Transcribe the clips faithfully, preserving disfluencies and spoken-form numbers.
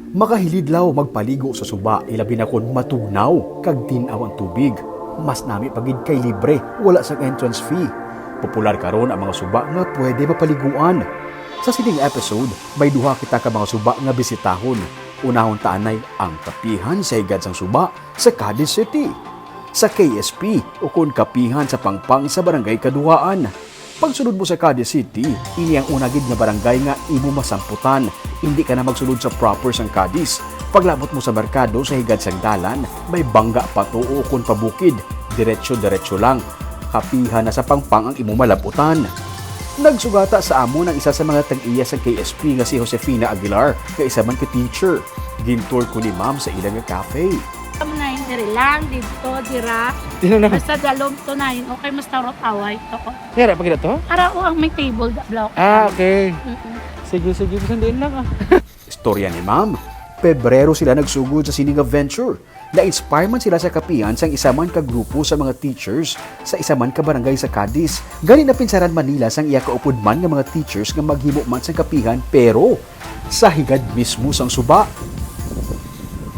Makahilidlaw magpaligo sa suba, ilabi na kon matugnaw kag tin-aw ang tubig. Mas nami pa gid kay libre, wala sang entrance fee. Popular karon ang mga suba nga pwede mapaliguan. Sa sining episode, may duha kita ka mga suba nga bisitahon. Unahon ta anay ang kapihan sa higad sang suba sa Cadiz City. Sa K S P, ukon kapihan sa Pangpang sa Barangay Kaduhaan. Pagsulod mo sa Cadiz City, ini ang una gid nga barangay nga imo masamputan. Indi ka na magsulod sa proper sang Cadiz. Paglabot mo sa merkado sa higad sang dalan, may bangga pa to o kon pabukid, diretso-diretso lang. Kapihan na sa Pangpang ang imo malabutan. Nagsugata sa amon ang isa sa mga tag-iya sa K S P nga si Josefina Aguilar, nga isa man ka teacher. Gintour ko ni ma'am sa ila nga cafe. Kamo na yung diri lang, dito, dira. Dito na. Basta dalom to na yun. Okay, mas tarot away to. Yara, pag to? Ara, o, ang may table, da, block. Ah, okay. Mm-mm. Sige, sige. Bisan diin lang, ah. Istorya ni ma'am, Pebrero sila nagsugod sa sini nga venture. Na-inspire man sila sa kapihan sang isa man ka grupo sa mga teachers sa isa man ka barangay sa Cadiz. Gani napinsaran man nila sang iya kaupod man nga mga teachers nga maghimo man sang kapihan, pero sa higad mismo sang suba.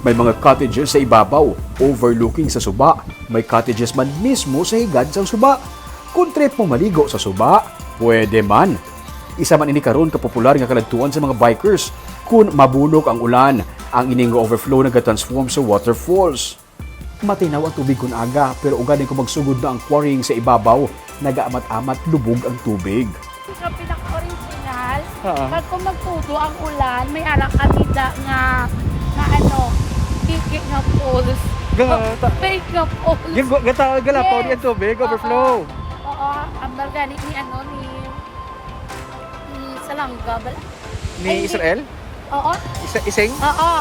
May mga cottages sa ibabaw, overlooking sa suba. May cottages man mismo sa higad sang suba. Kung trip mo maligo sa suba, pwede man. Isa man ini karon ka popular nga kaladtuan sa mga bikers. Kun mabunok ang ulan, ang ini nga overflow nagatransform sa waterfalls. Matinaw ang tubig kun aga, pero ugaling kung magsugod na ang quarrying sa ibabaw, nagaamat-amat lubog ang tubig. Sa pinaka-original, Oo. Pag kung magtudo ang ulan, may ara kami da nga, nga ano, fake nga falls. Ga-, Oh, ta-, fake nga falls. Yung gu-, gata-, galapaw Yes. niya tubig, Oo. overflow. Oo, ang balgani ni ano, ni, ni Salanga, bal-, Ni ay, hindi. Israel? Oo. Isa-, Ising? Oo.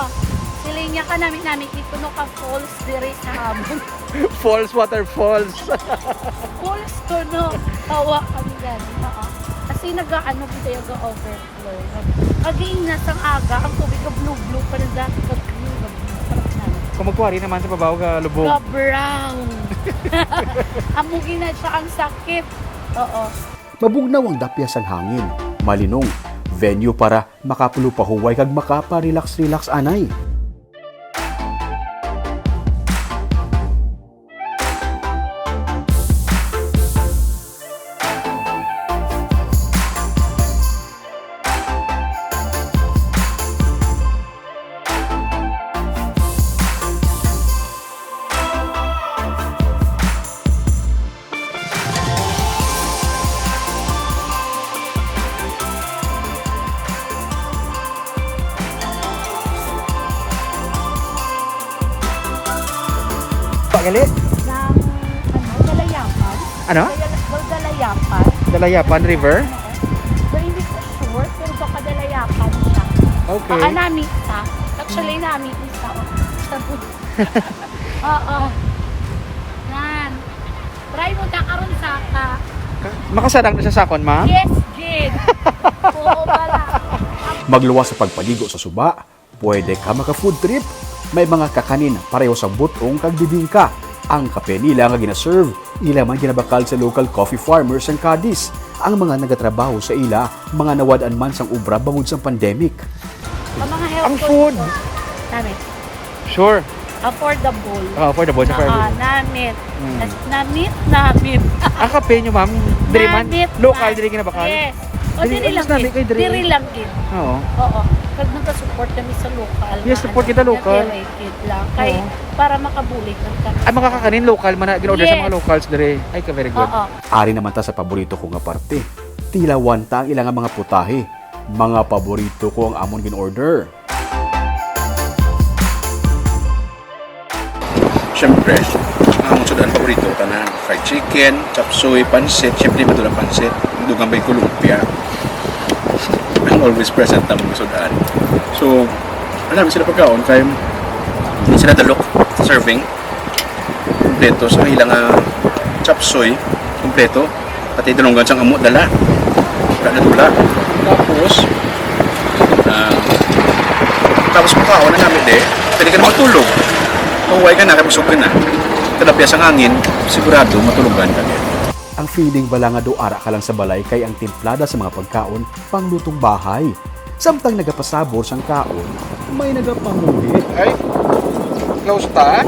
Sila niya ka nami-nami, ito no ka falls diri sa amon. Falls, waterfalls. Falls to, no? Tawa kami gani. Oo. Kasi nag-aano, kita yung ga-overflow. Pag-iing na sang aga, ang tubig ga-blue-blue pa rin dati. Ga-blue, ga-blue pa rin dati. Kung magkuwari naman sa babaw, ga-lubog. Ga-brown. Amo gina siya ang sakit. Oo. Mabugnaw ang dapya sang hangin. Malinong. Venue para makapalupahuway kag makaparelax-relax anay. Pa gali? Ng, ano, Dalayapan. Ano? Dala-, Dalayapan. Dalayapan River? Oo. Pero hindi ko sure, pero baka Dalayapan siya. Okay. Baka nami isa. Actually, nami isa. Oo. Yan. Try mo ta karon sa ka. Makasarang na sa sakon, ma'am? Yes, Jade. Oo, wala. Magluwas sa pagpaligo sa suba, pwede ka maka-food trip. May mga kakanin pareho sa butong kag bibingka. Ang kape nila nga ginaserve, ila man ginabakal sa local coffee farmers sang Cadiz. Ang mga nagatrabaho sa ila, mga nawad-an man sang obra bangod sang pandemic. Ang mga health Ang food. food. Namin. Sure. Affordable. Ah, affordable sa Ah, private. Namit. Mm. As-, namit, namit. Ah, kape nyo, ma'am? Diri man? Namit, Local, namit. diri ginabakal? Yes. O, Diri, diri mas lang namit gid. kay diri. Diri lang gid. Oo. Oo. Kag nagka-support kami sa local Yes, na support ano, kita local. nag-irrigate lang. Kay Oo. para makabulig ang kami. Ang mga kakanin, local man na, gin-order sa mga Yes. locals diri. Ay, ka very good. Oo. Ari naman ta sa paborito ko nga parte. Tilawan ta ang ilang mga putahe. Mga paborito ko ang amon gin-order. Siyempre, ang sud-an paborito, tanan. Fried chicken, chop suey, pansit. Siyempre, di madula pansit. Dugang may kulumpia. Ang always present na mga sud-an. So, alam sila pagkaon, kay hindi sila dalok, serving. Kompleto sa ilang, ah, chop suey. Kompleto. Pati dulonggan sang amo dala. Wala na dula. Tapos, ah, tapos kung kaon na namin, eh, pwede ka na matulog. Mahuway ka na, kay busog ka na. Kadapya sang hangin, sigurado, matulogan ka din. Ang feeling bala nga do ara ka lang sa balay kay ang timplada sa mga pagkaon, panglutong bahay. Samtang nagapasabor sang kaon, May nagapanguhit. Ay, close ta.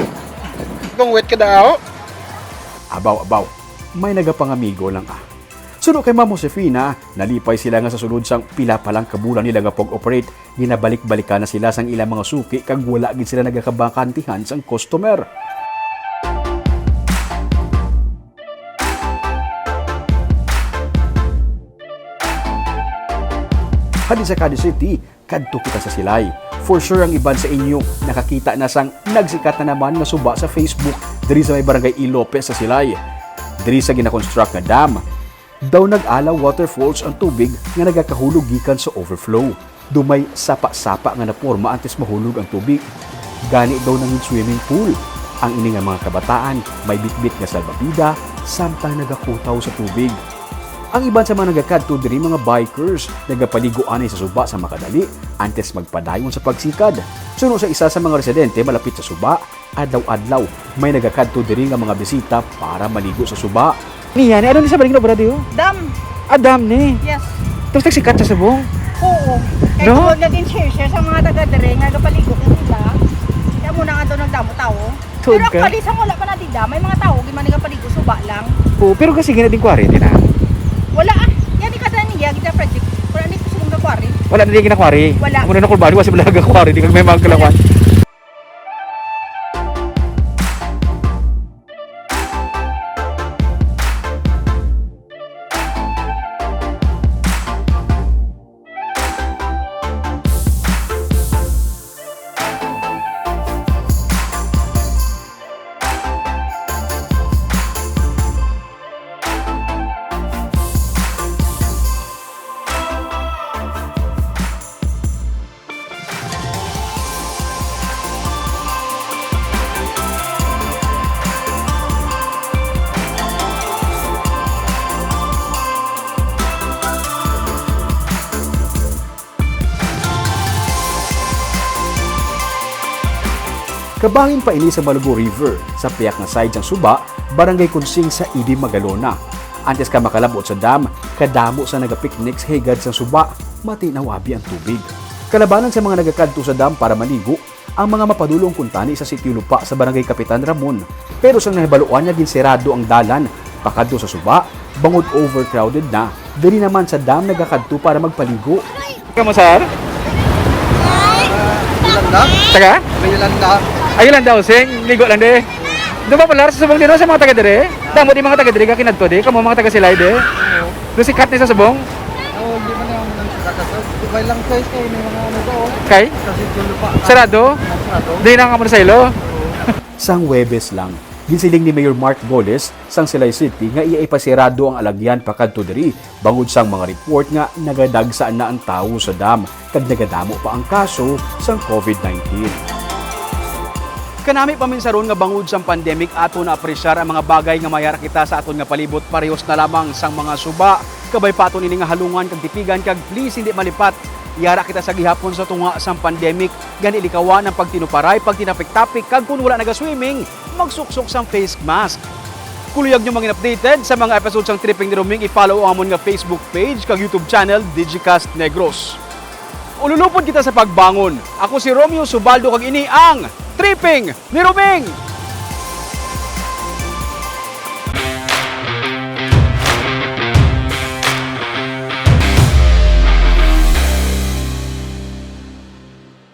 Gong wet ka daw. Abaw, abaw. May nagapangamigo lang, ah. Suno kay Ma'am Josefina, nalipay sila nga sa sulod sang pila pa lang ka bulan nila nga pag-operate, ginabalik-balikan na sila sang ilang mga suki kag wala gid sila nagakabakantihan sang customer. Hadi sa Cadiz City, kadto kita sa Silay. For sure, ang iban sa inyo nakakita na sang nagsikat na naman nga suba sa Facebook diri sa may barangay E. Lopez sa Silay. Diri sa ginakonstruct nga dam, daw nag-ala waterfalls ang tubig nga nagakahulog gikan sa overflow. Daw may sapa-sapa nga naporma antes mahulog ang tubig. Gani daw nangin swimming pool. Ang ini nga mga kabataan may bitbit nga salbabida samtang nagakutaw sa tubig. Ang iban sa mga nagakadto diri, mga bikers, nagapaligo anay sa suba sa makadali antes magpadayon sa pagsikad. Suno sa isa sa mga residente malapit sa suba, adlaw-adlaw may nagakadto diri nga mga bisita para maligo sa suba. Niya, ni ano ni sa baling obra diyo? Dam. Ah, dam ni. Yes. Tapos nagsikat sa subong? Oo. Kaya No? Tungod naging share-share sa mga taga dire nga nagapaligo na sila. Kaya muna nga doon nagdamo tao. Tuod Pero ka? Actually, sa wala pa na dida, may mga tao, di man nagapaligo, suba lang. Oo, pero kasi gina din quarry din, ah. Wala ah. Yan, ikada niya, gina project. Wala ni gusto mong quarry. Wala na din ginakwari. Wala. Muna na kurbali, wala sila nagakwari. Di kag may mga kalawan. Kabahin pa ini sa Malugo River, sa piyak nga side sang suba, Barangay Kunsing sa Ibim, Magalona. Antes ka makalabot sa dam, kadamo sa nagapiknik sa higad sang suba, matinaw abi ang tubig. Kalabanan sa mga nagakadto sa dam para maligo, ang mga mapadulong kuntani sa sitio lupa sa Barangay Kapitan Ramon. Pero sang nahibaluan nga ginsirado ang dalan pakadto sa suba, bangod overcrowded na, diri naman sa dam nagakadto para magpaligo. Kamo, sir? Yolanda? Taga? May Yolanda. Ay, Yolanda, Using. Ligo lang, de. Doon ba pala sa subong din, no? Sa mga taga dire? Damo di mga taga dire, kakinadto di. Kamo mga taga Silay, de. Doon si Kat ni sa subong? Oo, hindi man yung nagkakasal. May lang size kayo, may mga ano to, oh. Kay? Kasi yung lupa. Sarado? Sarado. Di na nga mo sa ilo. Oo. Sang Huwebes lang, ginsiling ni Mayor Mark Goles sang Silay City nga iya ipasirado ang alagyan pakadto diri bangod sang mga report nga nagadagsa na ang tawo sa dam kag nagadamo pa ang kaso sang COVID nineteen. Kanami paminsaron nga bangod sang pandemic aton naapresyar ang mga bagay nga mayara kita sa aton nga palibot, parehos na lamang sang mga suba. Kabay pa aton ini nga halungan kag tipigan, kag please hindi malipat, yara kita sa gihapon sa tunga sang pandemic. Gani likawan ang pagtinuparay, pagtinapik-tapik, kag kon wala naga-swimming, magsuksok sang face mask. Kung luyag nyo mangin updated sa mga episode sang Tripping ni Roming, i-follow ang amon nga Facebook page kag YouTube channel, Digicast Negros. Ululupod kita sa pagbangon. Ako si Romeo Subaldo kag ini ang Tripping ni Roming!